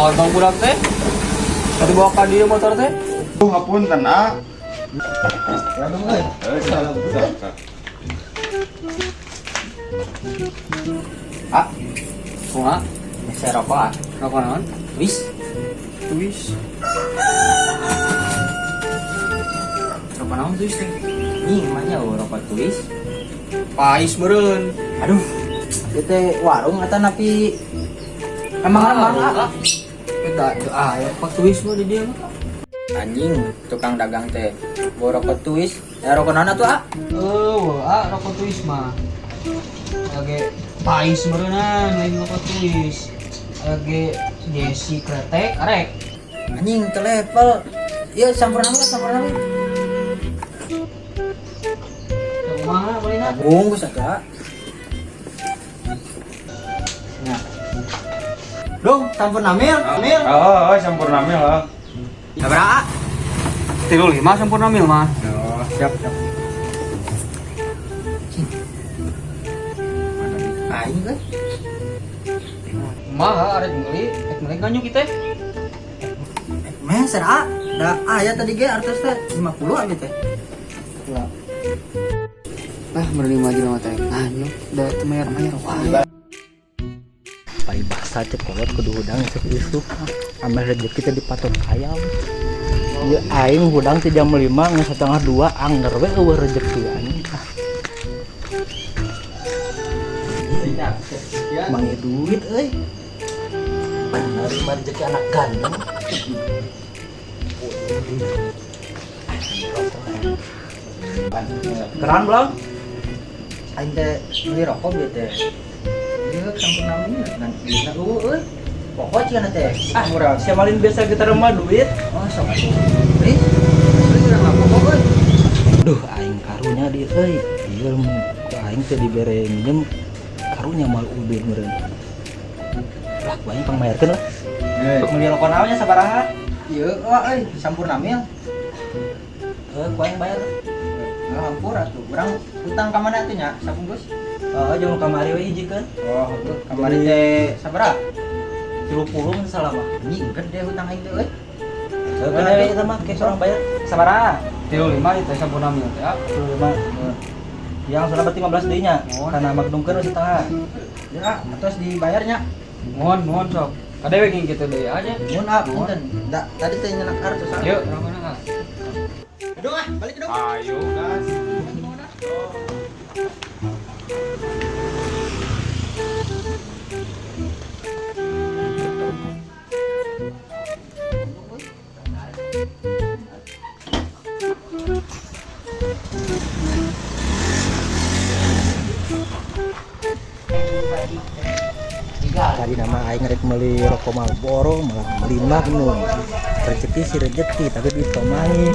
Lontong budak teh. Tadi bawa ka dieu motor teh. Hapunten ah. Ah. Kumaha? Saya rokok ah. Rokok naon? Wis. Wis. Rokok naon tuis teh? Ih, emangnya rokok tuis. Pais meureun. Aduh, ieu teh warung atau napi emang ah. Kita ah ya rokok tuis mah di dieu mah. Anjing, tukang dagang teh. Bawa rokok tuis. Ya rokok naon atuh ah? Oh, ah rokok tuis mah. Age pais meureunnan lain rokok tuis. Age Jesse kretek arek. Anjing, teu level. Ieu sampurna mah, sampurna mah. Kumaha meulina? Bungkus atuh ah. Nah. Dong, sampurna mil, mil. Oh, sampurna mil ah. Sabaraha? 35 sampurna mil mah. Oh, siap, siap. Mana duit aing euy? Kumaha arek meuli? Rek meuli nganyuk ieu teh. Meser ah. Da aya tadi ge artos teh 50 abi teh. Ah, meuli mah jelema teh. Nganyuk da teu mayar-mayar wae. Paribasa cek kolot kudu hudang isuk-isuk ameh rezeki teh dipatok ayam. Ieu aing hudang ti jam 5 geus 1:30 angger we eueuh rezeki anjing. Ah. Mangi duit euy. Bener mah rezeki anak ganteng. Keran belum? Aing teh beli rokok bieu teh. Ieu sampurna mil ngan duitna eueuh euy. Pokok cenah teh. Ah, murah. Siapa malin biasa kita remah duit? Oh, sok atuh. Euy, euy urang mah pokok euy. Duh, aing karunya di euy. Ieu mun ku aing teh dibere minjem karunya moal ubin meureun. Lah, ku aing pangmayarkeun lah. Meuli rokok naonnya sabaraha? Ieu wah euy, sampurna mil. Heuh, ku aing bayar. Heeh, hampura atuh. Urang utang ka mana atuh nya sabungkus? Heeh, jeung kamari we hijikeun. Oh, heueuh, kamari teh sabaraha? 30 mun salah mah. Anjing gede hutang aing teh euy. Heuh, kana we eta mah ke urang bayar. Sabaraha? 35 ieu teh sampurna mil teh. ah. 35. Yang sudah berarti 15 deui nya. Oh. Karena magdungkeun we setengah. Ya, atos dibayarnya. Mohon, mohon sok. Kade we ging kitu deui aja. Mun ah, punten. Da, tadi teh nyenak kartu ah. Yuk, rokokna ah. Aduh ah, balik dong. Ayo, gas. Tadi nama aing rek meuli rokok Marlboro malah meuli Magnum. Rezeki si rezeki tapi duit pamai.